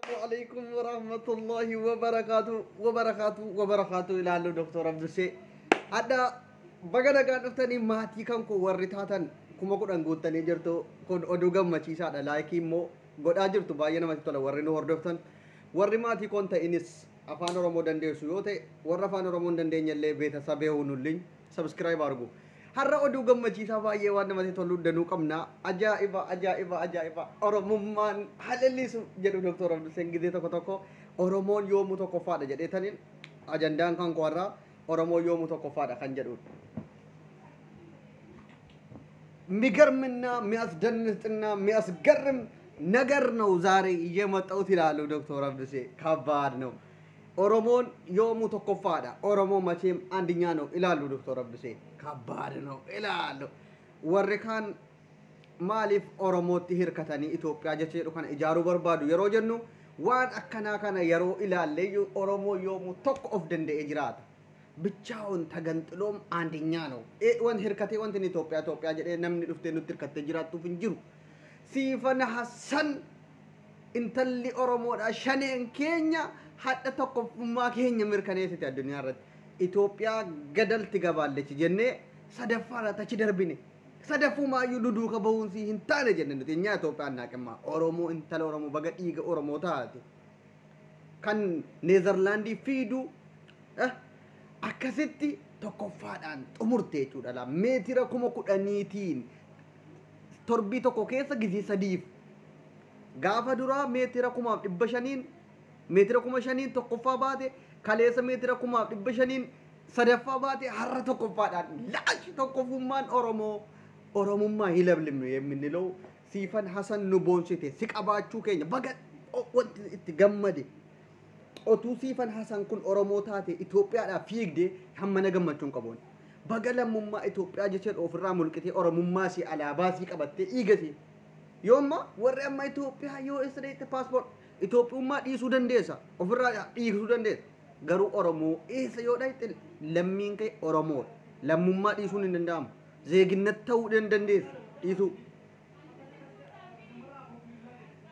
Alaikum warahmatullahi wabarakaatu wabarakaatu wabarakaatu ilaallu Doktor Abdusee. Hadha baga nagaan dhuftanii maatii kan koo warri taatan 10,000 guuttanii jirtu kun oduu gammachiisaadha. Laayikii immoo godhaa jirtu baay'ee namatti tola warri nu hordoftan. Warri maatii koon ta'inis afaan Oromoo dandeessu yoo ta'e warra afaan Oromoo hin dandeenye illee beetasabee hunullin subscribe argu. Har'a oduu gammachiisaa baay'ee waan namatti tolu danuu qabna. Ajaa'iba ajaa'iba ajaa'iba Oromummaan halellisu jedhu Doktor Abduseen gizee tokko tokko Oromoon yoomuu tokkoffaadha jedheetaniin ajandaan kan koo har'aa Oromoon yoomuu tokkoffaadha kan jedhudha. የሚገርምና የሚያስደንቅና የሚያስገርም ነገር ነው ዛሬ እየመጣሁት ይላሉ ዶክተር አብዱሴ። ከባድ ነው። ኦሮሞን ዮሙ tokkoffaadha ኦሮሞ መቼም አንደኛ ነው ይላሉ ዶክተር አብዱሴ። ከባድ ነው ይላሉ። warri kaan maaliif Oromootti hirkatanii Itoophiyaa jecha jedhu kana ijaaruu barbaadu yeroo jennu waan akkanaa kana yeroo ilaalle Oromoo yoomuu tokko of danda'ee jiraata. ብቻውን ተገንጥሎም አንደኛ ነው። wan hirkatee wanti Itoophiyaa Itoophiyaa jedhee namni dhuftee nutti hirkattee jiraattuuf hin jiru. Siifan Hassan intalli Oromoodha shaneen keenya hadha tokkoffummaa keenya mirkaneessite addunyaa irratti. Itoophiyaa gadalti gabaallechi jennee sadaffaarra achi darbine. Sadaffumaayyuu nu duuka bahuunsi hin taane jenne nuti nyaa Itoophiyaan naaqimmaa. Oromoo intala Oromoo baga dhiiga Oromoo taate. Kan Neezerlaandii fiidu akkasitti tokkoffaadhaan xumurte jechuudha. Meetira 10,000tiin torbii tokko keessa gizee sadiif gaafa duraa meetira 5,500n meetira 5,000n tokkoffaa baate kaleessa meetira 5,500n sadaffaa baate har'a tokkoffaadhaan laashi tokkoffummaan Oromoo Oromummaa hin የምንለው Siifan Hasan nu boonsite si qabaachuu keenya baga wanti itti gammade. Otuu Siifan Hasan kun Oromoo taate Itoophiyaadhaaf fiigde hammana gammachuun qabuun. Baga lammummaa Itoophiyaa jecha ofirraa mulqitee Oromummaa si alaabaa si qabattee dhiigasi. Yoomma warri amma Itoophiyaa yoo isa paaspoort Itoophiyummaa dhiisuu dandeessa ofirraa dhiisuu dandeessa. Garuu Oromoo eessa yoo dhayxe lammiin kee Oromoodha. Lammummaa dhiisuun hin danda'amu. Zeeginnat ta'uu hin dandeessu dhiisuu.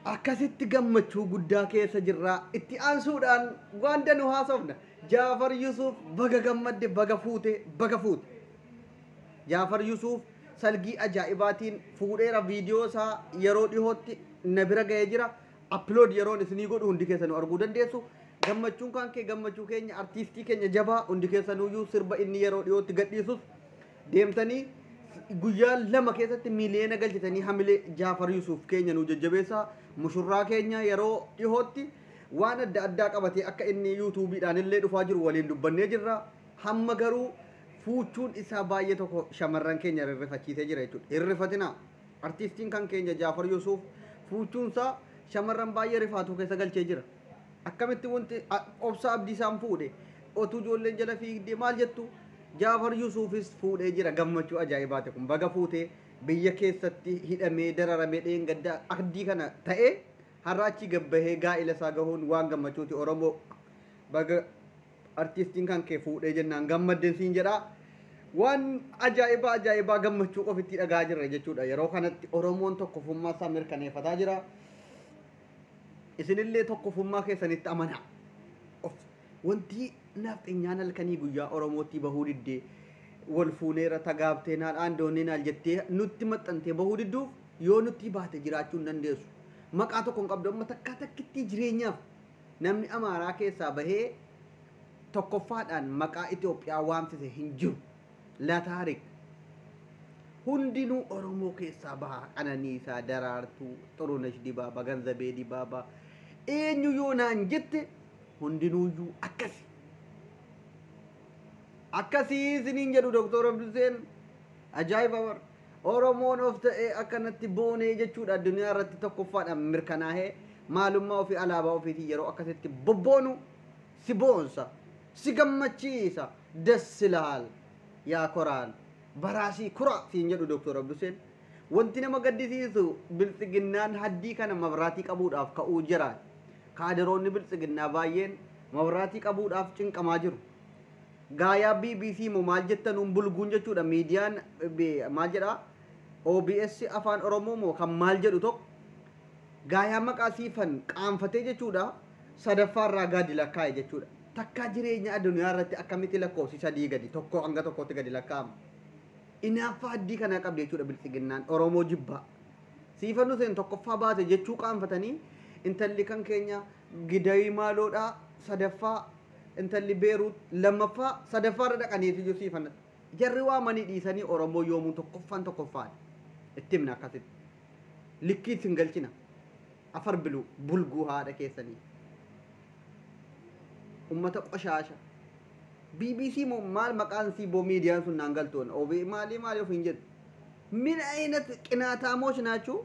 Akkasitti gammachuu guddaa keessa jirra. Itti aansuudhaan waan danuu haasofna. Jaafar Yusuf baga gammadde baga fuute baga fuute. Jaafar Yusuf salgii ajaa'ibaatiin fuudheera viidiyoo isaa yeroo dhihootti na bira ga'ee jira. Upload yeroon isinii godhu hundi keessanuu arguu dandeessu. Gammachuun kan kee gammachuu keenya artiistii keenya jabaa hundi keessanuyyuu sirba inni yeroo dhihootti gadhiisus deemtanii guyyaa lama keessatti miiliyoona galchitanii hamilee Jaafar Yusuf keenya nu jajjabeessaa. Mushurraa keenya yeroo dhihootti waan adda addaa qabatee akka inni yuutuubiidhaan illee dhufaa jiru waliin dubbannee jirra. Hamma garuu fuuchuun isaa baay'ee tokko shamarran keenya rirrifachiisee jira jechuudha. Hirrifatina artiistiin kan keenya Jaafar Yusuf fuuchuun isaa shamarran baay'ee rifaatuu keessa galchee jira. Akkamitti wanti obsa Abdiisaan fuudhe otuu ijoolleen jala fiigdee maal jettu Jaafar Yusufis fuudhee jira gammachuu ajaa'ibaati kun baga fuutee biyya keessatti hidhamee dararamee dheengaddaa ardii kana ta'ee har'a achi gabbahee gaa'ila isaa gahuun waan gammachuuti. Oromoo baga artiistiin kan kee fuudhee jennaan gammaddeen siin jedhaa. Waan ajaa'ibaa ajaa'ibaa gammachuu ofitti dhagaa jirra jechuudha. Yeroo kanatti Oromoon tokkoffummaa isaa mirkaneeffataa jira. Isinillee tokkoffummaa keessanitti amanaa. Wanti nafxenyaan halkanii guyyaa Oromootti bahuu diddee wal fuuneera tagaabtee naal aandoonnee naal jettee nutti maxxantee bahuu didduuf yoo nutti baate jiraachuu hin dandeessu. Maqaa tokko hin qabdu amma takkaa takkitti jireenyaaf namni Amaaraa keessaa bahee tokkoffaadhaan maqaa Itoophiyaa waamsise hin jiru. Lataarik hundinuu Oromoo keessaa baha. Qananiisaa, Daraartuu, Xurunesh Dibaabaa, Ganzabee Dibaabaa eenyu yoo naan jette hundinuuyyuu akkasi. Akkasii isiniin jedhu Doktor Abduseen ajaa'iba bara. Oromoon of ta'ee akkanatti boonee jechuudha addunyaa irratti tokkoffaadhaan mirkanaa'ee maalummaa ofii alaabaa ofiitiin yeroo akkasitti bobboonu si boonsa, si gammachiisa, das ilaal yaa koraan baraasii kura siin jedhu Doktor Abduseen. Wanti nama gaddisiisu biltsiginnaan haddii kana mabraatii qabuudhaaf ka'uu jira. Kaadiroonni biltsiginnaa baay'een mabraatii qabuudhaaf cinqamaa jiru. Gaayaa BBC moo maal jettanuun bulguun jechuudha miidiyaan maal jedhaa OBS afaan Oromoo moo kan maal jedhu tokko Gaayaa maqaa Siifan qaanfatee jechuudha. Sadaffaarraa gadi lakkaa'e jechuudha. Takkaa jireenya addunyaa irratti akkamitti lakkoofsi 3 gadi 1 hanga 1tti gadi lakkaa'ama. Inaaffaa addii kanaa qabdi jechuudha bilxiginnaan Oromoo jibbaa. Siifan Huseen tokkoffaa baate jechuu qaanfatanii intalli kan keenya Gidayii maaloodhaa sadaffaa, intalli Beeruut lammaffaa, sadaffaarra dhaqaniitu jiru Siifan. Jarri waamanii dhiisanii Oromoo yoomuu tokkoffaan tokkoffaadha. Itti himna akkasitti. Likkii isin galchina. Afar biluu bulguu haadha keessanii. Ummata qoshaasha. BBC moo maal maqaan sii boo miidiyaan sun naan galtoon OB maalii maalii ofiin jedhu. Min ayinat qinaataamosh naachuu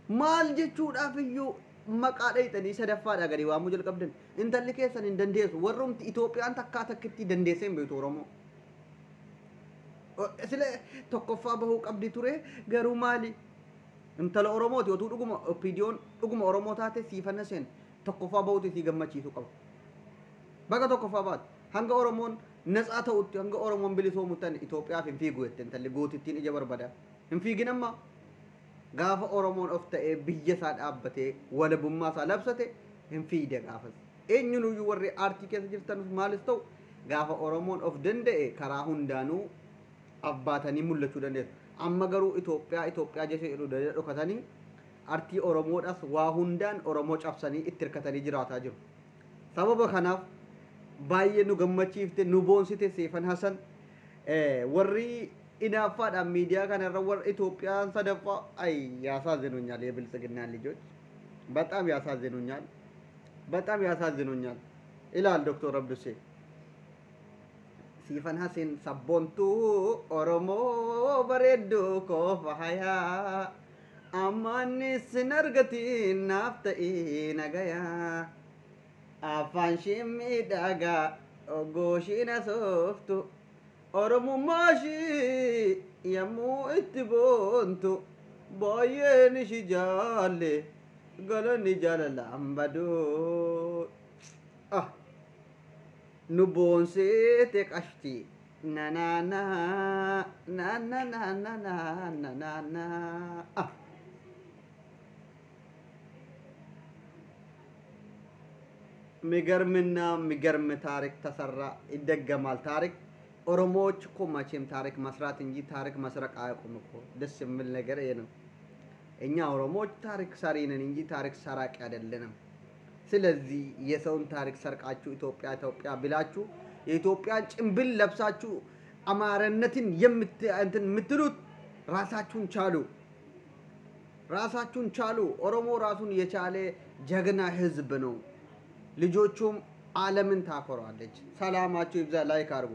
maal jechuudhaaf iyyuu maqaa dhayxanii sadaffaadhaa gadi waamuu jalqabdan. Intalli keessan hin dandeessu. Warrumti Itoophiyaan takkaa takkitti dandeessee hin beektu Oromoo. Sila tokkoffaa bahuu qabdi ture garuu maali? Intala Oromooti otuu dhuguma OPDOn dhuguma Oromoo taate Siifan Huseen tokkoffaa bahuuti sii gammachiisuu qaba. Baga tokkoffaa baate. Hanga Oromoon natsaa ta'utti hanga Oromoon bilisoomutti ani Itoophiyaaf hin fiigu jette intalli gootittiin ija barbada. Hin fiigin amma. Gaafa Oromoon of ta'ee biyya isaa dhaabbatee walabummaa isaa labsate hin fiigde gaafas. Eenyunuyyuu warri aartii keessa jirtanus maalis ta'u gaafa Oromoon of danda'e karaa hundaanuu abbaatanii mul'achuu dandeessu. Amma garuu Itoophiyaa Itoophiyaa jecha jedhu dada dhokatanii artii Oromoodhaas waa hundaan Oromoo cabsanii itti hirkatanii jiraataa jiru. Sababa kanaaf baay'ee nu gammachiifte nu boonsite Siifan Hasan. Warri inaaffaadhaan miidiyaa kanarra warra Itoophiyaan sadaffaa ay ያሳዝኑኛል። የብልጽግና ልጆች በጣም ያሳዝኑኛል፣ በጣም ያሳዝኑኛል ይላል ዶክተር አብዱሴ። Siifan Hasan sabboontuu Oromoo bareedduu koo fahayaa ammaanni sin argatiin naaf ta'ii nagayaa afaan ishii miidhagaa oggooshiin asooftu Oromummaa ishii yommuu itti boontu baay'een ishii jaalle galanni jaalalaan baduu. Ah. Nu boonseete qashti na na na na na na na na na na na ah. የሚገርምና የሚገርም ታሪክ ተሰራ፣ ይደገማል ታሪክ። ኦሮሞዎች እኮ መቼም ታሪክ መስራት እንጂ ታሪክ መስረቅ አያውቁም እኮ። ደስ የሚል ነገር ይሄ ነው። እኛ ኦሮሞዎች ታሪክ ሰሪ ነን እንጂ ታሪክ ሰራቂ አይደለንም። ስለዚህ የሰውን ታሪክ ሰርቃችሁ ኢትዮጵያ ኢትዮጵያ ብላችሁ የኢትዮጵያን ጭንብል ለብሳችሁ አማራነትን እንትን የምትሉት ራሳችሁን ቻሉ፣ ራሳችሁን ቻሉ። ኦሮሞ ራሱን የቻለ ጀግና ህዝብ ነው። ልጆቹም ዓለምን ታኮራለች። ሰላማችሁ ይብዛ። ላይክ አድርጉ።